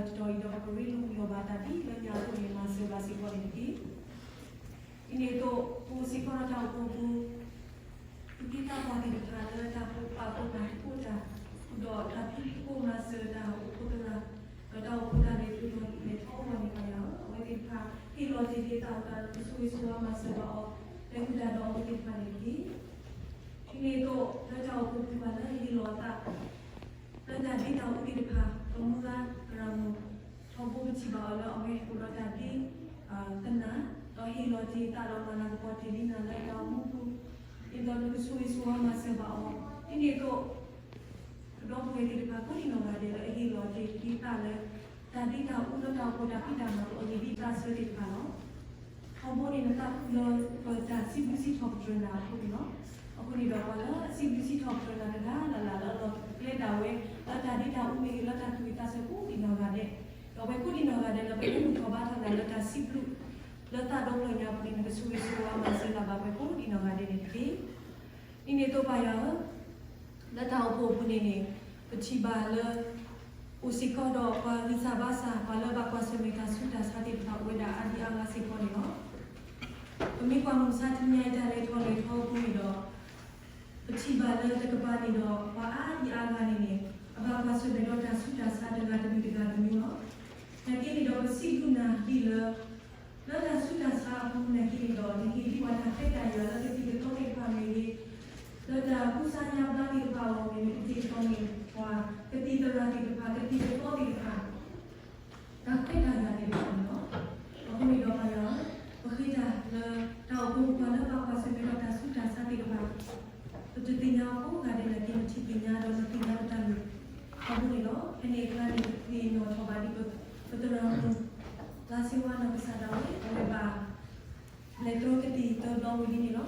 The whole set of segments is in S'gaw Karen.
တတီၤအံၤဒီးပကရ့လိာ်မုာ်လိာ်ဘၣ်တၢ်ဒ်လၢညါအသိးန့ၣ် မၤစၢၤဘၣ်စ့ၢ်ကီးန့ၣ်တက့ၢ်. ဒ်န့ၣ်အသိး ပအိၣ်စ့ၢ်ကီးဒီးတၢ်အိၣ်ဖှိၣ်အပူၤ သူၣ်က့သးပှၢ်သ့ၣ်တဖၣ်လၢတၢ်ပာ်ဖှိၣ်တၢ်ဃူတၢ်ဖိးဒီးတၢ်ဖံးသကိးမၤစၢၤတၢ်အိၣ်ဖှိၣ်သရၣ် ဒီးတၢ်အိၣ်ဖှိၣ်တၢ်လဲၤထူၣ်လဲၤထီအဂီၢ်န့ၣ် ပၢ်ယွၤဧၢ, အဝဲသ့ၣ်တဖၣ် ဟ့ၣ်လီၤတ့ၢ်က့ၤတၢ်အိၣ်သးလၢကဆိၣ်ဂ့ၤဆိၣ်ဝါမၤစၢၤဘၣ်အီၤ လၢဃုာ်တၢ်ဒီးအဝဲသ့ၣ်တဖၣ်န့ၣ်တက့ၢ်. ဒ်န့ၣ်အသိး လၢတၢ်အိၣ်ဖှိၣ်ပူၤပှၤလၢဟ့ၣ်လီၤအသး လၢတၢ်ဒ့တၢ်အူသ့ၣ်တဖၣ် ပမုၢ်ဂၤကရၢမိၢ် ထီဘိပထံၣ်ဘၣ်အီၤလၢအဝဲအိၣ်ဒီးတၢ်ဒ့သနာ် ဒီးဟ့ၣ်လီၤတ့ၢ်အသးဒီးမၤလၤကပီၤတ့ၢ်လံနၤလၢတၢ်အိၣ်မူပူၤ ဒ်သိးနကဆိၣ်ဂ့ၤဆိၣ်ဝါမၤစၢၤဘၣ်အီၤ ဒ်န့ၣ်အသိး ပဒီပုၢ်ဝဲၢ်သ့ၣ်တဖၣ်ကိးဒံနီၢ်ဂၤဒဲးလၢအဟ့ၣ်လီၤတ့ၢ်က့ၤသးလၢ တၢ်ဒ့တၢ်အူလၢတၢ်အိၣ်ဖှိၣ်တၢ်ဖံးတၢ်မၤအဂ့ၢ်ဒ်အသးဆၢသ့ၣ်တဖၣ်လီၤ. ထီဘိန့ၣ်နသးခုလၢပတၢ်စံးဘျုးစံးထီၣ်ပတြၢၤနၤအဃိန့ၣ်လီၤ. အဃိန့ၣ်ဒီးပှၤလၢအစံးဘျုးစံးထီၣ်ပတြၢၤနၤတဂၤလၢ်လၢ်လၢအလီၤကျဲဒၣ်ဝဲ လၢတၢ်ဒ့တၢ်အူမ့ၢ်ဂ့ၤ လၢတၢ်သူၣ်ဝံၣ်သးဆၢကိးဒံနီၢ်ဂၤဒဲး, ဒီးပှၤကိးဒံနီၢ်ဂၤဒဲးလၢပဟဲဘူၣ်ထီၣ်ဘါထီၣ်နၤလၢတၢ်စံးဘျုး လၢသးဒီဖျၢၣ်ညါအပူၤန့ၣ် နကဆိၣ်ဂ့ၤဆိၣ်ဝါမၤစၢၤလၢ်ဘၣ်ပှၤကိးဒံနီၢ်ဂၤဒဲးန့ၣ်တက့ၢ်. ဒ်န့ၣ်အသိးပၢ်ယွၤဧၢ, လၢတၢ်အိၣ်ဖှိၣ်အပူၤန့ၣ်န့ၣ် ပထံၣ်ဘၣ်လၢ အိၣ်စ့ၢ်ကီးဒီးပှၤဂံၢ်စၢ်ဘါစၢ် ပှၤလၢဘၣ်ကွၢ်ဆၢၣ်မဲာ်တၢ်ဆူးတၢ်ဆါသ့ၣ်တဖၣ်အိၣ်ဝဲဒၣ်အါဒံအါဂၤစ့ၢ်ကီးန့ၣ်လီၤ. ပမ့ၢ်ကွၢ်မုၢ်မဆါတနံၤညါအံၤတၢ်လဲၤထီၣ်လဲၤထီအပူၤန့ၣ်ဒီး ပထံၣ်ဘၣ်လၢတကပၤန့ၣ်ဒီး ပှၤအါဒံအါဂၤန့ၣ်န့ၣ် အဘၣ်ကွၢ်ဆၢၣ်မဲာ်ဒီးတၢ်ဆူးတၢ်ဆါတဂၤတမံၤတဂၤတမံၤလီၤ. နာ်က့န့ၣ်ဒီးပစံးဘျုးနၤဒ်လၢ လၢတၢ်ဆူးတၢ်ဆါအပူၤနာ်က့န့ၣ်ဒီး နဟ့ၣ်ဒံးပှၤတၢ်ခွဲးတၢ်ယာ်လၢကသံၣ်ကသီသ့ၣ်တဖၣ်မ့ၢ်ဂ့ၤ, လၢတၢ်ကူစါညါဘျါသ့ၣ်တဖၣ်အဂီၢ်မ့ၢ်ဂ့ၤ ကသံၣ်ကသီမ့ၢ်ပှၤ ကသံၣ်သရၣ်သ့ၣ်တဖၣ် ကသံၣ်ကသီသ့ၣ်တဖၣ် တၢ်ခွဲးတၢ်ယာ်သ့ၣ်တဖၣ်န့ၣ်လီၤ. အဃိန့ၣ်ဒီးပၢ်ယွၤဧၢ, ပဃ့တၢ်လၢ တၢ်အိၣ်ဖှိၣ်ပူၤပှၤလၢဘၣ်ကွၢ်ဆၢၣ်မဲာ်ဒီးတၢ်ဆူးတၢ်ဆါသ့ၣ်တဖၣ် ပတသ့ၣ်ညါအီၤကိးဂၤဒဲးနာ်က့ ပထံၣ်သ့ၣ်ညါဒီးနသ့ၣ်ညါပတၢ်ဂ့ၢ် အဃိန့ၣ်လီၤ. ဖဲန့ၣ်အကျါန့ၣ် ပသ့ၣ်နီၣ်ထီၣ်ဘၣ်ဒ်ပသရၣ်မုၣ် လါစ့ဝါနီၢ်ကစၢ်ဒၣ်ဝဲ အဝဲဘၣ် လဲၤတြီကသံၣ်သၢဘျီဝံၤလံန့ၣ်လီၤ.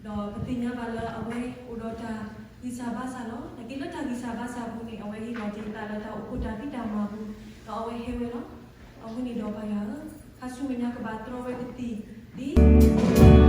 ဒီးပသ့ၣ်ညါဘၣ်လၢအဝဲအိၣ်ဒီးတၢ်ဂံၢ်စၢ်ဘါစၢ်လီၤ. နာ်က့လၢတၢ်ဂံၢ်စၢ်ဘါစၢ်အပူၤန့ၣ် အဝဲဟ့ၣ်လီၤတ့ၢ်အသးလၢတၢ်အိၣ်ဖှိၣ်တၢ်ဖံးတၢ်မၤအပူၤ ဒီးအဝဲဟဲဝဲလီၤ. အဃိန့ၣ်ဒီးပၢ်ယွၤဧၢ, ခါဆူမဲာ်ညါကဘၣ်တြီဝဲကသံၣ်ဒ်